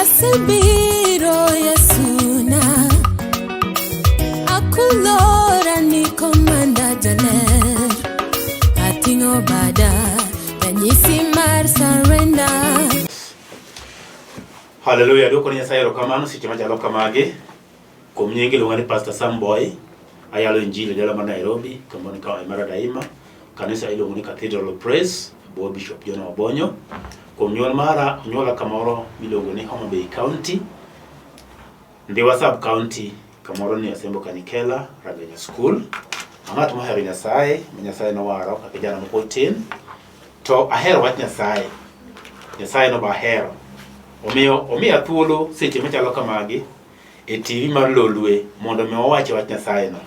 Asebiro Yesuna, akulora ni komanda jaler, ating'o bada ranyisi mar surrender. Haleluya, duoko ne Nyasaye erokamano seche machalo kamagi. Kuom nying iluonga ni Pastor Sam Boy. Ayalo injili e dala mar Nairobi, kama ni kawa imara daima. Kanisa iluongo ni Cathedral of Praise, bo Bishop John Obonyo. Kuom nyuol mara, onyuola kamoro miluongo ni Homa Bay County, Ndhiwa Sub County, kamoro ni Asembo Kanikela, Ragenya School. Ang'at mohero Nyasaye, ma Nyasaye nowaro kaka kijana mapod tin. To ahero wach Nyasaye. Nyasaye no bahero. Omiyo omiya thuolo seche machalo kamagi e TV mar Lolwe mondo mi wawache wach Nyasaye no.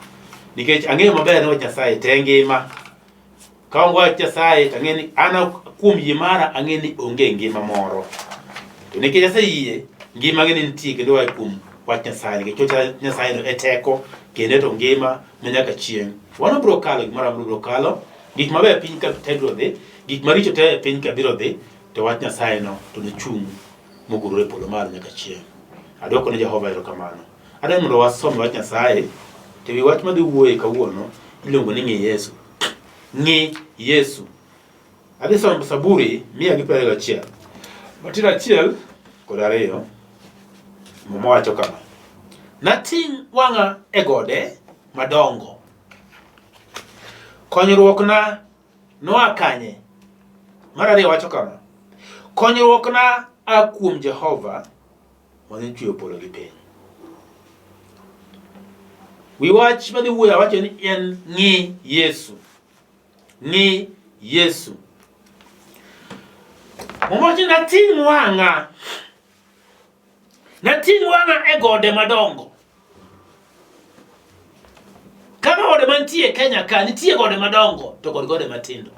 Nikech ang'eyo maber ni wach Nyasaye te ngima. Ka onge wach Nyasaye to ang'e ni an kuom yie mara ang'e ni onge ngima moro. To nikech aseyie, ngima ang'e ni nitie kendo oa kuom wach Nyasaye. Nikech wach Nyasaye no e teko kendo to ngima ma nyaka chieng'. Wan wabiro kalo gimoro amora biro kalo. Gik mabeyo e piny ka te biro dhi, gik maricho te e piny ka biro dhi, to wach Nyasaye no to nochung' mogurore e polo malo nyaka chieng'. Adwoko ne Jehova erokamano. Adwaro mondo wasom wach Nyasaye, to wi wach madhi wuoye kawuono iluongo ni ng'i Yesu. Ng'i Yesu. Adhi somo Saburi 121. Matin achiel kod ariyo. Muma wacho kama. Nating' wang'a e gode madongo. Konyruokna noa kanye? Mar ariyo wacho kama. Konyruokna a kuom Jehova mane ochweyo polo gi piny. Wi wach madhi wuoyo awacho ni en ng'i Yesu. Ng'i Yesu. Muma wacho ni nating' wang'a. Nating' wang'a e gode madongo. Kaka gode mantie Kenya ka nitie gode madongo to kod gode matindo.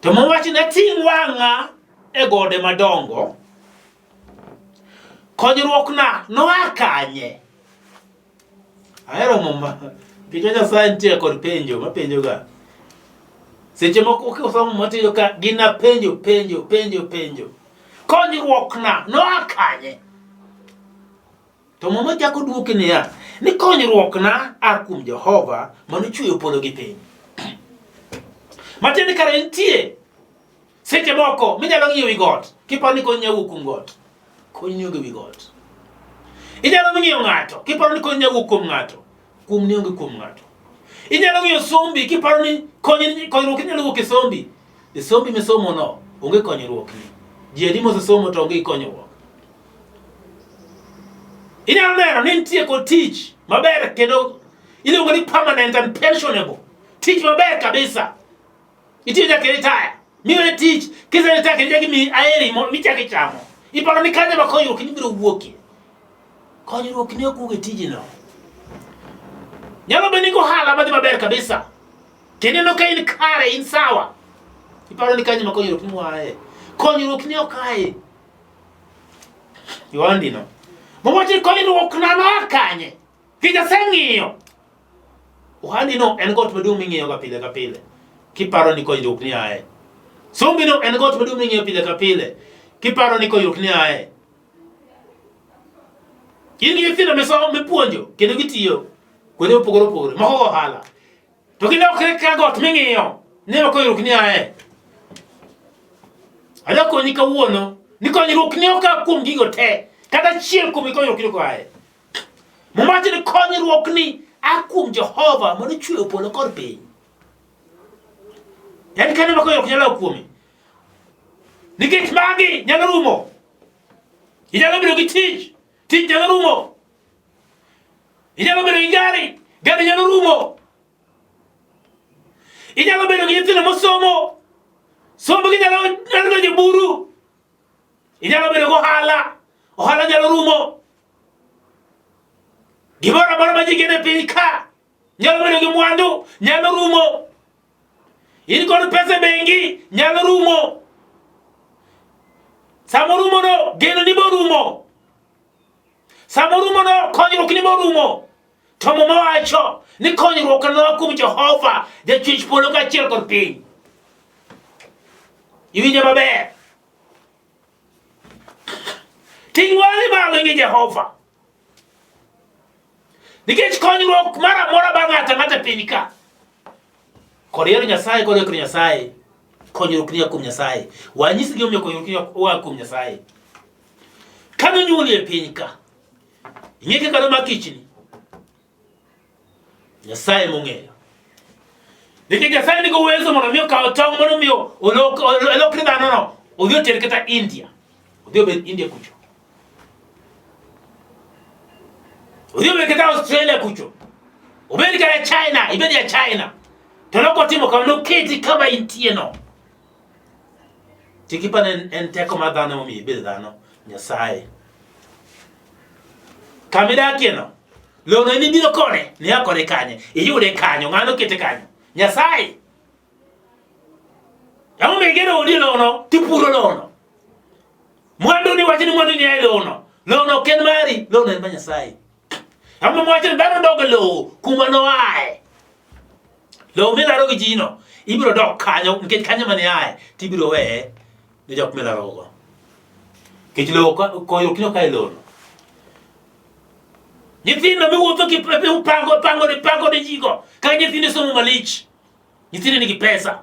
To Muma wacho ni nating' wang'a e gode madongo. Konyruokna noa kanye? Ahero Muma. Nikech Nyasaye nitie kod penjo mapenjoga. Seche moko kisomo Muma tiyudo ka gina penjo penjo penjo penjo. Konyruokna noa kanye? To Muma chako dwoki niya, ni konyruokna a kuom Jehova manochweyo polo gi piny. Matiende kare nitie seche moko minyalo ng'iyo wi got kiparo ni kony nyalo wuok kuom got. Kony ni onge wi got. Inyalo ng'iyo ng'ato kiparo ni kony nyalo wuok kuom ng'ato. Kuom ni onge kuom ng'ato. Inyalo ng'iyo sombi kiparo ni kony konyruok inyalo wuok e sombi. E sombi misomo no onge konyruok ni. Ji adi mosesomo to onge konyruok. Inyalo neno ni nitie kod tich maber kendo iluongo ni permanent and pensionable. Tich maber kabisa. Itiyo nyaka retire. Miwe tich, kise retire kendo ichako imiyi aeri michako ichamo. Iparo ni kanyo ma konyruok ni biro wuokie. Konyruok ni ok wuog e tijino. Nyalo bedo ni ohala madhi maber kabisa. Kendo ineno ka in kare, in sawa. Iparo ni kanyo ma konyruok ni wae. Konyruok ni ok ae. Yohandi no. Mwacho ni konyruok na noa kanye? Kech aseng'iyo. Ohandi no en got maduong' ming'iyo ga pile ka pile. Kiparo ni konyruok ni ae. Sombi no en got maduong' ming'iyo pile ka pile. Kiparo ni konyruok ni ae. In gi nyithindo misomo mipuonjo kendo gitiyo kuonde mopogore opogore moko go ohala. To gilokre ka got ming'iyo ni ma konyruok ni ae. Adwa konyi kawuono ni konyruok ni ok a kuom gigo te. Kata achiel kuom konyruok ni ok ae. Muma wacho ni konyruok ni a kuom Jehova mane ochweyo polo kod piny. En kende ma konyruok nyalo a kuome. Nikech magi nyalo rumo. Inyalo bedo gi tich, tich nyalo rumo. Inyalo bedo gi gari, gari nyalo rumo. Inyalo bedo gi nyithindo mosomo, sombgi nyalo nyalo donjo e buru. Inyalo bedo gi ohala, ohala nyalo rumo. Gimoro amora ma ji geno e piny ka nyalo bedo gi mwandu, nyalo rumo. In kod pesa e bengi, nyalo rumo. Sama orumono, geno ni borumo. Sama orumono, konyruok ni borumo. To Muma wacho ni konyruok noa kuom Jehova, jachwech polo kaachiel kod piny. Iwinjo maber? Ting' wang'i malo ing'i Jehova. Nikech konyruok mar amora bang' ng'ato ang'ata e piny ka. Kod yiero Nyasaye kod ikro Nyasaye, konyruok ni kuom Nyasaye. Wanyisi gimomiyo konyruok ni oa kuom Nyasaye. Kane onyuoli e piny ka, ing'e kaka nomak ichni. Nyasaye mong'eyo. Nikech Nyasaye nigi uwezo mondo mi okaw tong' mondo mi olok olokre dhanono odhi oter kata India. Odhi obed India kucho. Odhi obed kata Australia kucho. Obed kata China, ibed ya China. To nokotimo kamano, noketi kama intie no. Kik ipar en, en teko mar dhano momiyo ibed dhano, Nyasaye. Kama idakie no, lono en ibiro kode, niya kode kanye, iyude kanyo, ng'ano kete kanyo? Nyasaye. Ang'o miyo igero odi e lono, tipuro lono? Mwandu ni wacho ni mwandu ni e lono. Lono ok en mari, lono en mar Nyasaye. Ang'o miyo wacho ni dhano dog e lowo kuma noaye? Lowo milaro gi ji no, ibiro dok kanyo nikech kanyo mane aye, tibiro weye ne jok milarogo. Nikech lowo koyo kino kae lowo no. Nyithindo miwuotho ki pango pango ne pango ne jigo, ka nyithindo somo malich. Nyithindo nigi pesa.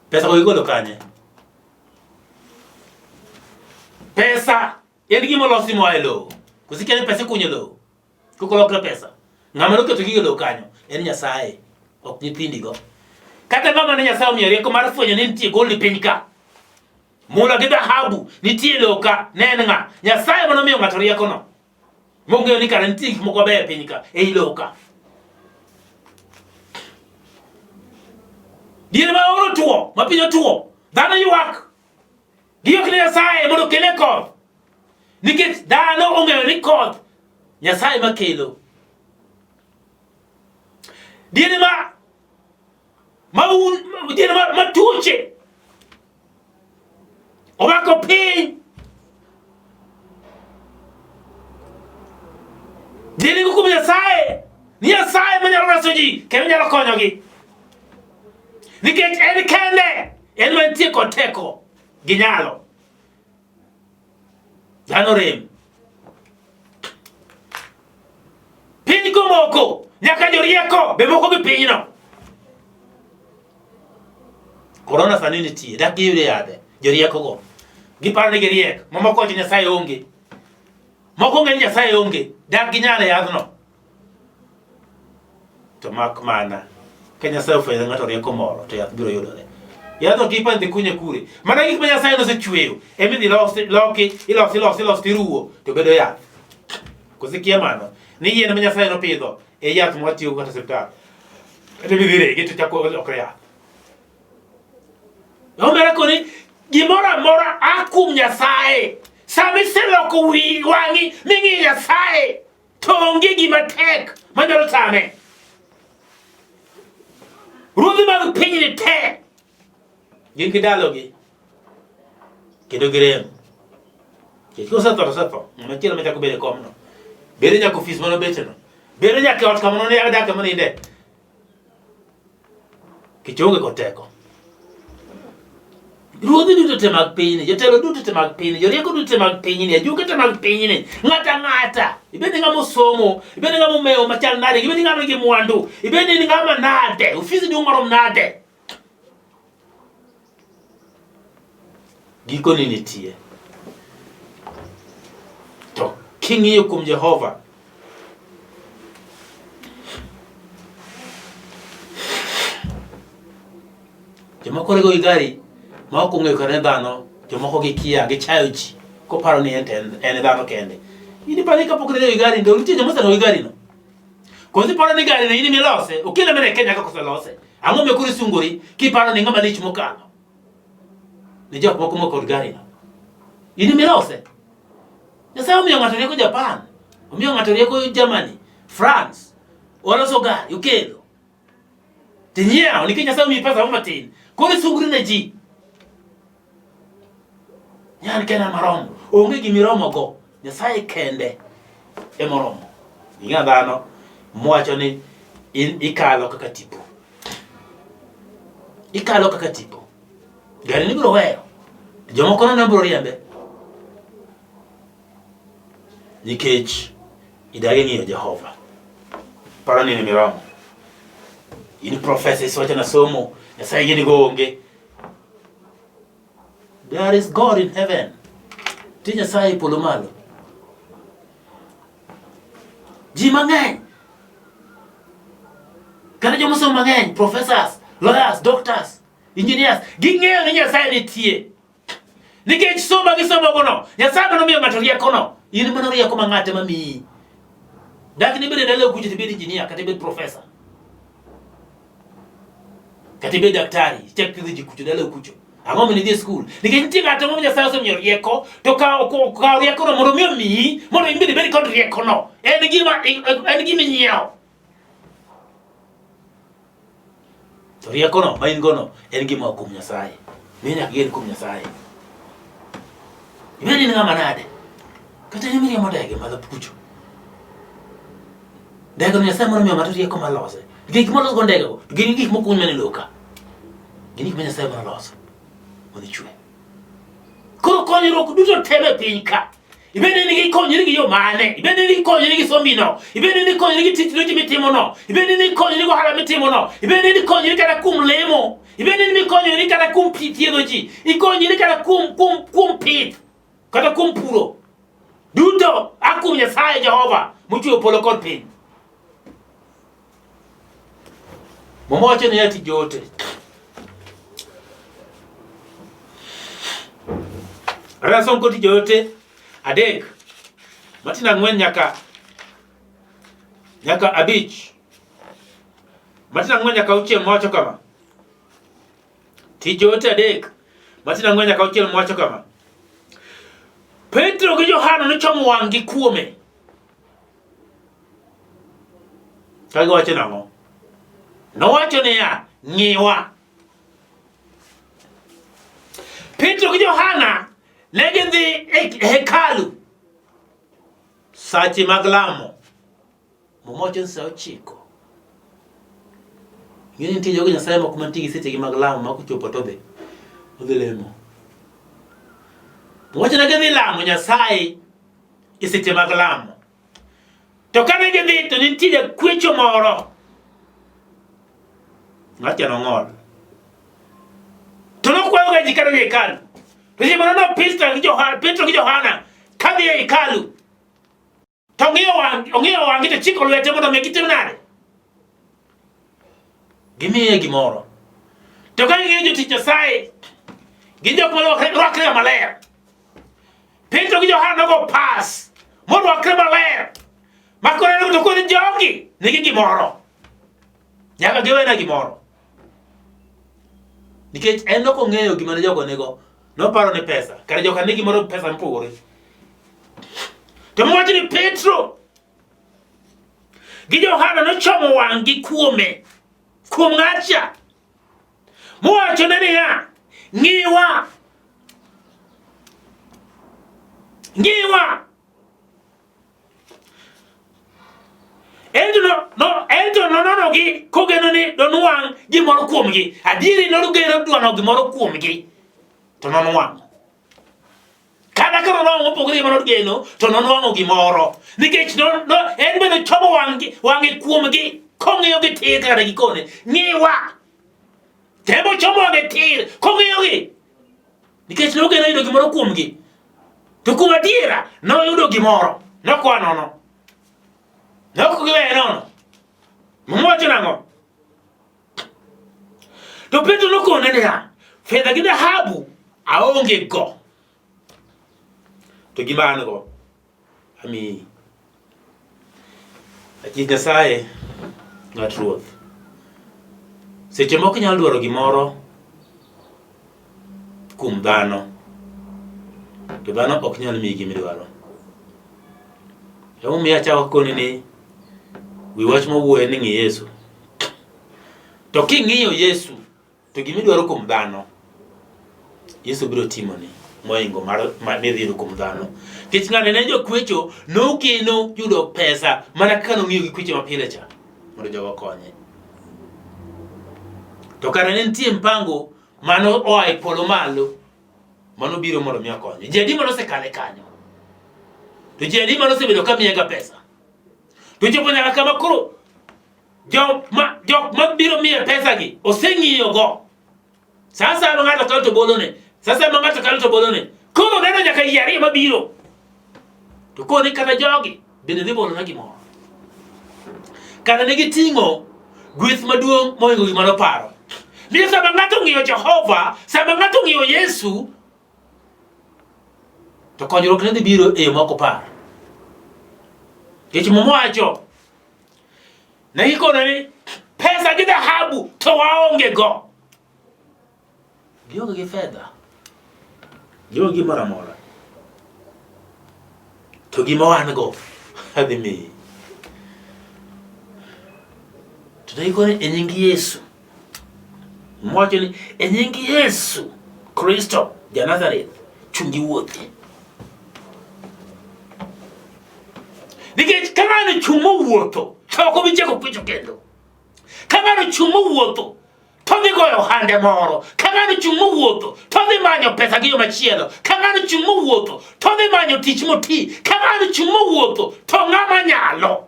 Pesa go igolo kanye? Pesa en gima olosi moa e lowo. Koso ikia ni pesa ikunyo e lowo? Kok olokre pesa. Ng'ama noketo gigo e lowo kanyo en Nyasaye, ok nyithindigo. Kata ng'ama ne Nyasaye omiyo rieko mar fwenyo ni nitie gold e piny ka, mula gi dhahabu nitie e lowo ka, ne en ng'a? Nyasaye ema nomiyo ng'ato riekono. Mong'eyo ni kara nitie gik moko mabeyo e piny ka, ei lowo ka. Diere ma oro tuo, ma piny otuo, dhano ywak. Giywak ne Nyasaye mondo okele koth. Nikech dhano ong'eyo ni koth Nyasaye ma kelo. Diere ma ma un diere ma, ma tuoche omako piny Gin kuom Nyasaye ni Nyasaye manyalo reso ji kendo nyalo konyogi nikech en kende en mantie kod teko gi nyalo. Dhano rem. Piny komoko nyaka jorieko be moko gi pinyno. Korona sani nitie, dak giyude yadhe, jorieko go. Giparo ni giriek, mamoko wacho Nyasaye onge. Moko ng'e ni Nyasaye onge, dak ginyal e yadhno. To mak mana ka Nyasaye ofwenyo ng'ato rieko moro to yath biro yudore. Yadhno kik ipar dhi kunye kure. Mana gik ma Nyasaye nosechweyo ema idhi losi, loki, ilosi, ilosi, ilosi tiruwo to bedo yath. Koso ikia mano? Ni yien ma Nyasaye nopidho e yath ma watiyogo kata osiptal. Kata midhi rege to chako lokre yath. Omera koni gimoro amora a kuom Nyasaye. Sama iseloko wi wang'i ming'i Nyasaye to onge gima tek manyalo tame. Ruodhi mag pinyni te gin gi ndalogi kendo girem. Nikech kosetho to osetho, ng'ama chielo machako bedo e komno. Bedo nyaka ofis mane obeteno. Bedo nyaka e ot kama ne odake moninde. Nikech oonge kod teko. Ruodhi duto te mag pinyni, jotelo duto te mag pinyni, jorieko duto te mag pinyni, ajuoke te mag pinyni, ng'ato ang'ata, ibed ni ng'ama osomo, ibed ni ng'ama omewo machal nade, ibed ni ng'ama nigi mwandu, ibed ni ng'ama nade, ofisi duong' marom nade. Gikoni nitie. To king'iyo kuom Jehova, jomoko ringo gi gari ma ok ong'eyo kata ni dhano, jomoko gikia, gichayo ji koparo ni en to en dhano kende. In iparo ni kapok ringo gi gari to nitie joma oseringo gi gari no. Koso iparo ni gari no in emilose, okele mana e Kenya kaka oselose. Ang'o miyo koro isungori kiparo ni ng'ama lich mokalo? Ni jok moko mok kod gari no. In emilose. Nyasaye omiyo ng'ato rieko Japan, omiyo ng'ato rieko Germany, France. Oloso gari, okelo. Tinyiewo nikech Nyasaye omiyi pesa moro matin. Koro isungri ne ji. Nyan kenda maromo. Onge gimiromogo. Nyasaye kende emoromo. Ing'e dhano mwacho ni in ikalo kaka tipo. Ikalo kaka tipo. Gari ni biro weyo. Jomoko nono biro riembe. Nikech idagi ng'iyo Jehova. Paro ni miromo. In professor isiwacho na somo, Nyasaye gini go onge. There is God in heaven. Ti Nyasaye e polo malo. Ji mang'eny kata joma somo mang'eny, professors, lawyers, doctors, engineers, ging'eyo ni Nyasaye nitie. Nikech somo gi somo gono, Nyasaye mano miyo ng'ato riekono. In mano rieko ma ng'ate ma miyi. Dak ni bed dala kucho tibed engineer kata ibed professor. Kata ibed daktari, chak pidho ji kucho dala kucho. Ang'o momiyo idhi e skul? Nikech nitie ng'ato moro Nyasaye osemiyo rieko, to kawo kawo riekono mondo mi omiyi, mondo in bende ibed kod riekono. En gima en gima inyiewo. To riekono ma in gono en gima oa kuom Nyasaye. Miyo nyaka igen kuom Nyasaye. Ibed in ng'ama nade? Kata in miriembo ndege malo kucho. Ndege no Nyasaye mondo miyo ng'ato rieko mar lose. Gik molos go ndege go gin gik mokuny mana e lowo ka. Gin gik ma Nyasaye mondo oloso mondo ichwe. Koro konyruok duto tem e piny ka. Ibed ni ikonyri gi yo mane? Ibed ni ikonyri gi sombino? Ibed ni ikonyri gi tich lweti mitimono? Ibed ni ikonyri gi ohala mitimono? Ibed ni ikonyri kata kuom lemo? Ibed ni ikonyri kata kuom thiedho ji? Ikonyri kata kuom kuom kuom pith? Kata kuom puro? Duto a kuom Nyasaye Jehova mochweyo polo kod piny. Muma wacho niya tij joote. Rasom kod tij joote adek matindo ang'wen nyaka nyaka abich matindo ang'wen nyaka auchiel mawacho kama. Tij joote adek matindo ang'wen nyaka auchiel mawacho kama. Petro gi Johana nochomo wang'gi kuome. Ka giwacho nang'o? Nowacho niya, ng'iwa. Petro gi Johana ne gidhi e hekalu sache mag lamo. Muma wacho ni sa ochiko. Ing'e ni nitie jogo Nyasaye moko mantie gi sechegi mag lamo ma kochopo to odhi odhi lemo. Wacho ne gidhi lamo Nyasaye e seche mag lamo. To kane gidhi to nitie jakwecho moro. Ng'acha nong'ol. To nokwayoga ji kata e hekalu. To seche mane oneno Petro gi Johana, Petro gi Johana kadhi e hekalu, to ong'iyo wang' ong'iyo wang'gi to chiko lwete mondo mi gitim nade? Gimiye gimoro. To ka ging'iyo jotich Nyasaye, gin jok ma rwakre maler. Petro gi Johana nogo pas morwakre maler. Ma koro to koro jogi nigi gimoro. Nyaka giwena gimoro. Nikech en ok ong'eyo gima ne jogo nigo. Noparo ni pesa. Kare joka nigi gimoro pesa mopogore. To mowacho ni Petro gi Johana nochomo wang'gi kuome kuom ng'acha mowachone niya, ng'iwa, ng'iwa. Ento no, no, ento nononogi kogeno ni donwang' gimoro kuomgi. Adieri nogeno dwano gimoro kuomgi, to nonwang'o. Kata ka nonwang'o mopogore gi mano geno, to nonwang'o gimoro. Nikech no, no, en bende ochomo wang'gi wang'e kuomgi kong'iyogi tir kata gikone. Ng'iwa! Tembo chomo wang'e tir kong'iyogi. Nikech nogeno yudo gimoro kuomgi. To kuom adiera noyudo gimoro. Nokwa nono. Nok giweye nono. Muma wacho nang'o? To Petro nokone niya, fedha gi dhahabu aonge go. To gima an go amiyi. Jatich Nyasaye, ng'at Ruoth. Seche moko inyalo dwaro gimoro kuom dhano, to dhano ok nyal miyi gima idwaro. Emomiyo achako akoni ni wi wach mawuoye ni ng'i Yesu. To king'iyo Yesu, To gima idwaro kuom dhano, Yesu biro timoni moingo mar ma midhi yudo kuom dhano. Nikech ng'ani ne jokwecho nogeno yudo pesa mana kaka nong'iyo gi kwecho mapile cha mondo jogo okonye. To kare ne nitie mpango mano oa e polo malo. Mano biro mondo mi okonye. Ji adi mane osekale kanyo? To ji adi mane osebedo ka miyega pesa? To chopo nyaka kama koro jok ma jok ma biro miye pesa gi oseng'iyo go. Sasa ma ng'ato kalo to bolone. Sasa ma ng'ato kalo to bolone. Koro neno nyaka ji ariyo mabiro. To koni kata jogi bende dhi bolona gimoro. Kata ne giting'o gweth maduong' mohingo gima noparo. Nikech sama ng'ato ong'iyo Jehova, sama ng'ato ong'iyo Yesu, to konyruok ne dhi biro e yo ma ok opar. Nikech Muma wacho, ne gikone ni pesa gi dhahabu to waonge go. Gionge gi fedha. Gionge gimoro amora. To gima wan go adhi miyi. To ne gikone e nying Yesu. Mwacho ni e nying Yesu Kristo ja Nazareth chung iwuothi. Nikech ka ng'ano chung' mowuotho to ok obi chako kwecho kendo. Ka ng'ano chung' mowuotho to dhi goyo ohande moro. Ka ng'ano chung' mowuotho to dhi manyo pesa gi yo machielo. Ka ng'ano chung' mowuotho to dhi manyo tich moti. Ka ng'ano chung' mowuotho to ng'ama nyalo.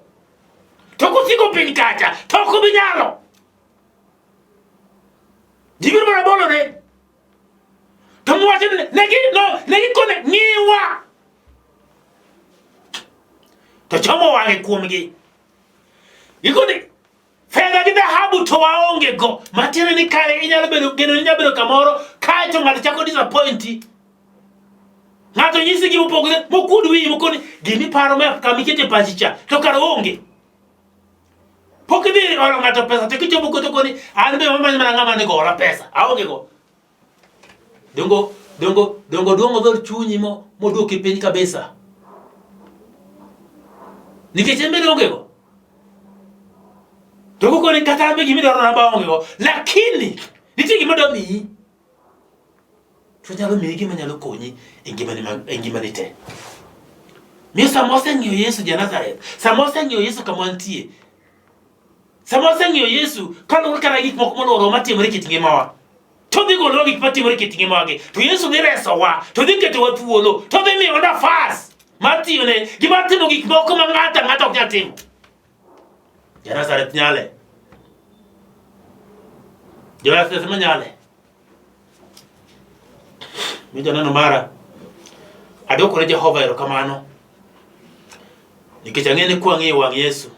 To kosiko piny kacha to ok obi nyalo. Ji biro mana bolone. To mwacho ni ne gi no ne gikone ng'iwa. To chomo wang'e kuomgi. Gikone fedha gi dhahabu to waonge go. Matiende ni kare inyalo bedo geno inyalo bedo kamoro kae to ng'ato chako disappointi. Ng'ato nyisi gima opogore mokuod wiyi mokoni gimiparo ma kama ikete pachi cha to kare onge. Pok idhi olo ng'ato pesa to kichopo koto koni an be mamanyo mana ng'ama onego ola pesa aonge go. Dongo dongo dongo duong'o dhor chunyi mo moduoki piny kabisa. Nikech en bende onge go. To kokoni kata an be gima idwaro namba aonge go. Lakini nitie gima adwa miyi. To nyalo miyi gima nyalo konyi e ngimani e ngimani te. Miyo sama waseng'iyo Yesu ja Nazareth, sama waseng'iyo Yesu kama wantie, sama waseng'iyo Yesu kaluwore kata gik moko molworowa matimore e kit ngimawa, to dhi golowa gik matimore e kit ngimawagi, to Yesu dhi resowa, to dhi ketowa thuolo, to dhi miyowa nafas mar tiyone gi mar timo gik moko ma ng'ato ang'ata ok nyal timo. Ja Nazareth nyale. Jo Nazareth manyale. Mi janeno mara, adwoko ne Jehova erokamano nikech ang'e ni kwang'iyo wang' Yesu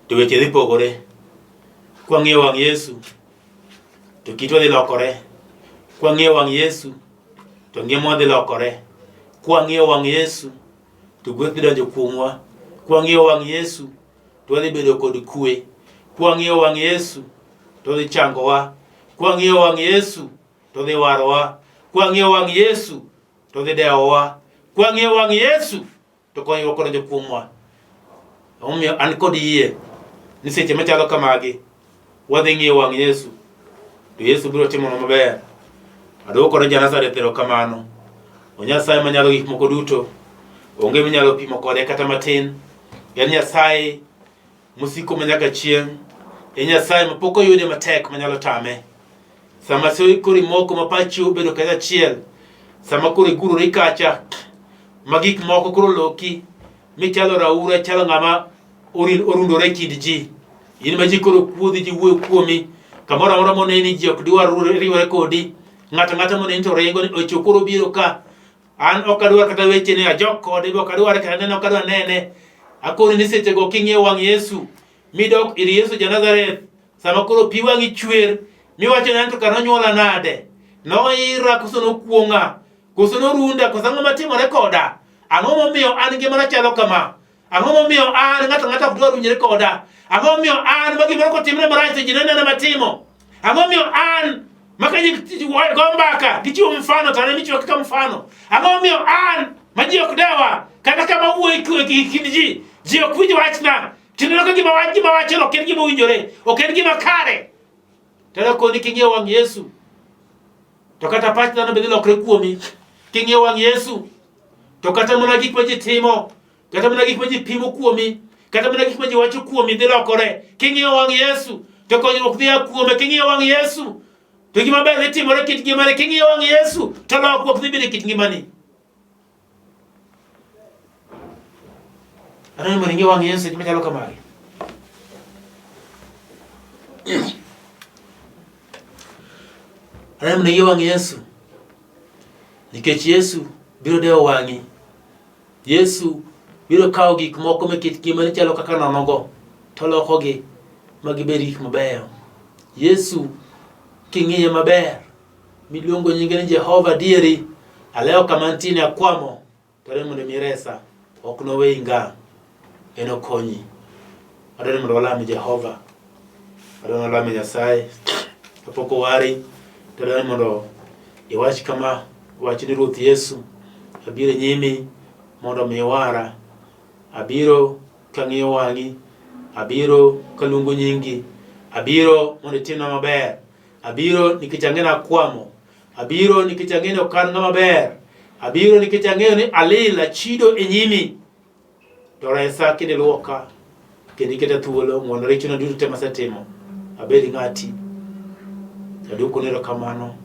to weche dhi pogore. Kwang'iyo wang' Yesu to kitwa dhi lokore. Kwang'iyo wang' Yesu to ngimawa dhi lokore. Kwang'iyo wang' Yesu to gweth dhi donjo kuomwa. Kwang'iyo wang' Yesu to wadhi bedo kod kwe. Kwang'iyo wang' Yesu to odhi changowa. Kwang'iyo wang' Yesu to odhi warowa. Kwang'iyo wang' Yesu to odhi dewowa. Kwang'iyo wang' Yesu to konyruok odonjo kuomwa. Omiyo an kod yie ni seche machalo kamagi wadhi ng'iyo wang' Yesu to Yesu biro timonwa maber. Adwoko ne ja-Nazareth erokamano. O Nyasaye manyalo gik moko duto, onge minyalo pimo kode kata matin. En Nyasaye mosiko manyaka chieng'. En Nyasaye ma pok oyude matek manyalo tame. Sama koro imoko ma pachi obedo kanyachiel, sama koro igurori kacha, ma gik moko koro loki, michalo raura, ichalo ng'ama orundore e kind ji. In ma ji koro kuodhi, ji wuoyo kuomi, kamoro amora moneni ji ok dwar riwore kodi. Ng'ato ang'ata moneni to ringo ni ocho koro biro ka. An ok adwar kata weche ni ajok kode, be ok adwar kata nene, ok adwar nene. Akoni ni sechego king'iyo wang' Yesu, midok ir Yesu ja Nazareth, sama koro pi wang'i chwer, miwacho ni anto kar nonyuola nade? Noira koso nokuong'a? Koso norunda? Koso ang'o matimore koda? Ang'o momiyo an ngimana chalo kama? Ang'o momiyo an ng'ato ang'ata ok dwar winjre koda? Ang'o momiyo an ma gimoro kotimre marach to ji neno matimo? Ang'o momiyo an ma ka ji go mbaka gichiwo mfano to an ema ichiwo kaka mfano? Ang'o momiyo an ma ji ok dewa kata kama wuoyo e kind ji ji ok winj wachna? Tineno ka gima wach gima wachono ok en gima owinjore, ok en gima kare. To koni king'iyo wang' Yesu to kata pach dhano be dhi lokre kuomi. King'iyo wang' Yesu to kata mana gik ma ji timo kata mana gik ma ji pimo kuomi, kata mana gik ma ji wacho kuomi dhi lokore. King'iyo wang' Yesu, to konyruok dhi a kuome. King'iyo wang' Yesu, To gima ber dhi timore kit ngimani king'iyo wang' Yesu to lokruok dhi bedo e kit ngimani. Aneno mondo ing'i wang' Yesu gima chalo kamagi. Aneno mondo ing'i wang' Yesu. Nikech Yesu biro dewo wang'i. Yesu biro kawo gik moko me kit ngimani chalo kaka nonogo to lokogi ma gibed gik mabeyo. Yesu king'iye maber miluongo nyinge ni Jehova adieri, alewo kama antie ni akwamo, to adwaro mondo mi iresa, ok noweyi ngang', enokonyi. Adwaro ni mondo walam Jehova, adwaro ni walam Nyasaye. Kapok owari, to adwaro ni mondo iwach kama, wach ni Ruoth Yesu, abiro e nyimi mondo mi iwara. Abiro kang'iyo wang'i, abiro kaluongo nyingi, abiro mondo itimna maber. Abiro nikech ang'eyo ni akwamo. Abiro nikech ang'eyo ni ok an ng'ama ber. Abiro nikech ang'eyo ni alil, achido e nyimi. To resa kendo iluoka kendo iketa thuolo mondo richona duto te masetimo abed ng'ati. Aduokoni erokamano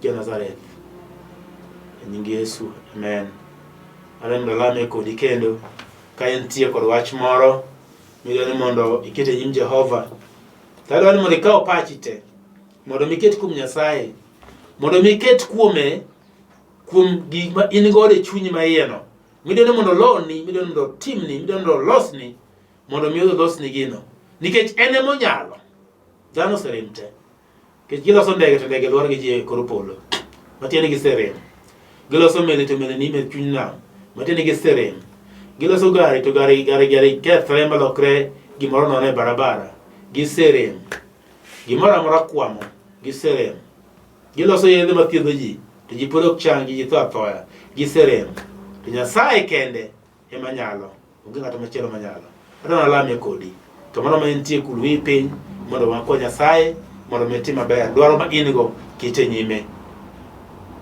ja Nazareth. E nying Yesu, amen. Adwaro ni mondo alame kodi kendo ka intie kod wach moro midwa ni mondo iket e nyim Jehova. To adwaro ni mondo ikaw pachi te mondo mi iket kuom Nyasaye, mondo mi iket kuome kuom gik ma in godo e chunyi ma iye no. Midwa ni mondo oloni, midwa ni mondo otimni, midwa ni mondo olosni, mondo mi olosni gino. Nikech en ema onyalo. Dhano oserem te. Nikech giloso ndege to ndege lwar gi ji e kor polo. Matiende ni giserem. Giloso meli to meli nime e chuny nam. Matiende ni giserem. Giloso gari to gari gari gari kethre malokre gimoro nono e barabara. Giserem. Gimoro amora kwamo. Giserem. Giloso yedhe mathiedho ji to ji pod ok changi, ji tho athoya. Giserem. To Nyasaye kende ema nyalo, onge ng'at machielo manyalo. Adwa nalamie kodi. Kamoro ma intie kul wiyi piny mondo wakwa Nyasaye mondo mi itim maber. Dwaro ma in go kete nyime.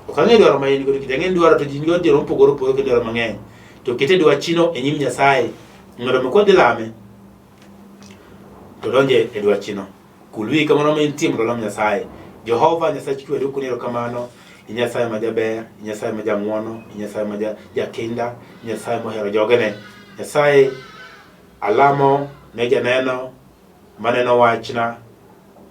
Ok ang'e dwaro ma in go nikech ang'e ni dwaro to ji nigo dwaro mopogore opogore kendo dwaro mang'eny. To kete dwachino e nyim Nyasaye mondo mi kwadhi lame to donje e dwachino. Kul wiyi kamano ma intie mondo olam Nyasaye. Jehova Nyasach kwe dwokoni erokamano. I Nyasaye ma jaber, i Nyasaye ma jang'wono, i Nyasaye ma jakinda, i Nyasaye mohero jogene. Nyasaye alamo ne janeno maneno wachna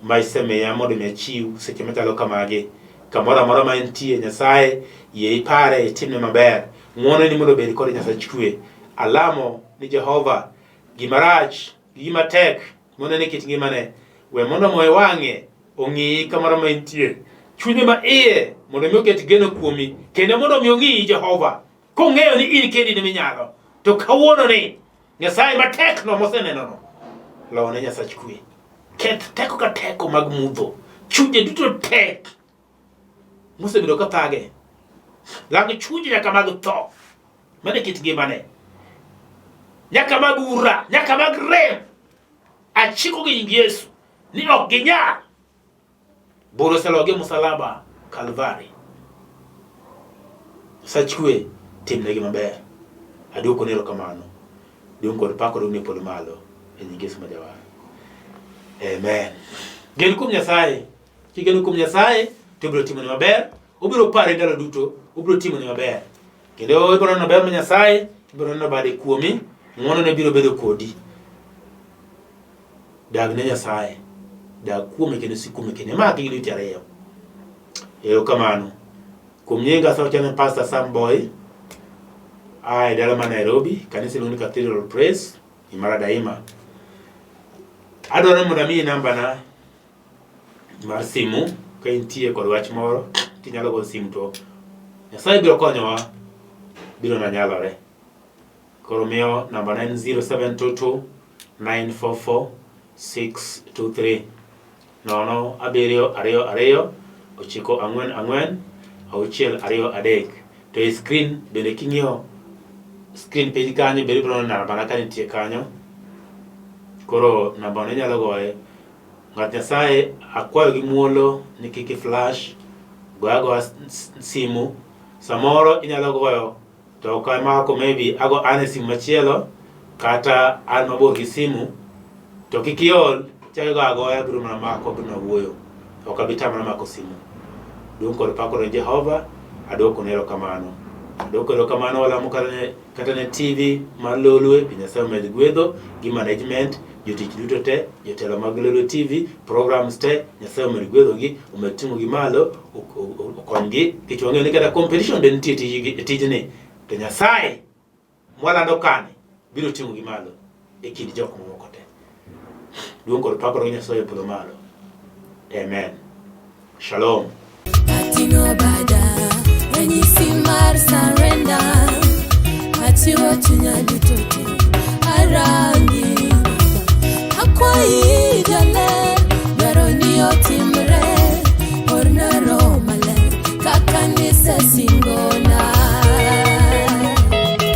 ma isemiya mondo mi achiw seche machalo kamagi. Kamoro amora ma entie, Nyasaye yie ipare itimne maber. Ng'wononi mondo obed kode Nyasach kwe. Alamo ni Jehova gima rach gi gima tek monene kit ngimane, we mondo moye wang'e ong'iyi kamoro ma intie. Chunye ma iye mondo mi oket geno kuomi, kendo mondo mi ong'iyi Jehova, kong'eyo ni in kendi ne minyalo. To kawuono ni Nyasaye matek no mosenenono, lone Nyasach kwe. Keth teko ka teko mag mudho, chunje duto tek mosebedo ka thage. Lang chunje nyaka mag tho. Mano e kit ngimane. Nyaka mag ura, nyaka mag rem. Achiko gi nying Yesu ni ok ginyal. Bur oselogi e musalaba Kalvari. Nyasach kwe, timnegi maber. Aduokoni erokamano. Duong' kod pak odong' ne polo malo e nying Yesu ma Jawar. Amen. Gen kuom Nyasaye. Kigeno kuom Nyasaye to obiro timoni maber, obiro pari ndalo duto, obiro timoni maber. Kendo ibiro neno ber ma Nyasaye, ibiro neno bade kuomi, ng'wonone biro bedo kodi. Dag ne Nyasaye, dag kuome kendo sik kuome kendo imake gi lweti ariyo. Erokamano. Kuom nyinga asewacho ni Pastor Sam Boy, a e dala ma Nairobi, kanisa iluongo ni Cathedral Praise, Imara Daima. Adwaro mondo amiyi nambana mar simu ka intie kod wach moro tinyalo goyo simu to Nyasaye biro konyowa biro na nyalore. Koro miyo namba na en 0722 944 623 nono abiriyo ariyo ariyo ochiko ang'wen ang'wen auchiel ariyo adek. To e screen bende king'iyo screen piny kanyo bende ibiro neno namba na ka nitie kanyo. Koro namba no inyalo goye Ng'at Nyasaye akwayo gi muolo ni kik i flash, goya agoya simu. Samoro inyalo goyo to ok amako maybe ago an e simu machielo kata an mabor gi simu to kik iol, ichak igoyo agoya abiro mana mako abiro mana wuoyo. Ok abi tamora mako simu. Duong' kod pak ne Jehova, adwoko ne erokamano. Adwoko erokamano walamo kata ne, kata ne TV mar Lolwe, bi Nyasaye omed gwedho gi management, jotich duto te, jotelo mag Lolwe TV, programs te, Nyasaye omed gwedhogi, omed ting'ogi malo, okonygi, nikech wang'eyo ni kata competition be nitie e tijni, to Nyasaye mwalando kani biro ting'ogi malo e kind jok mamoko te. Duong' kod pak odog Nyasaye e polo malo. Amen. Shalom. Ating'o bada, ranyisi mar surrender. Achiwo chunya duto te, arangi. Akwayi.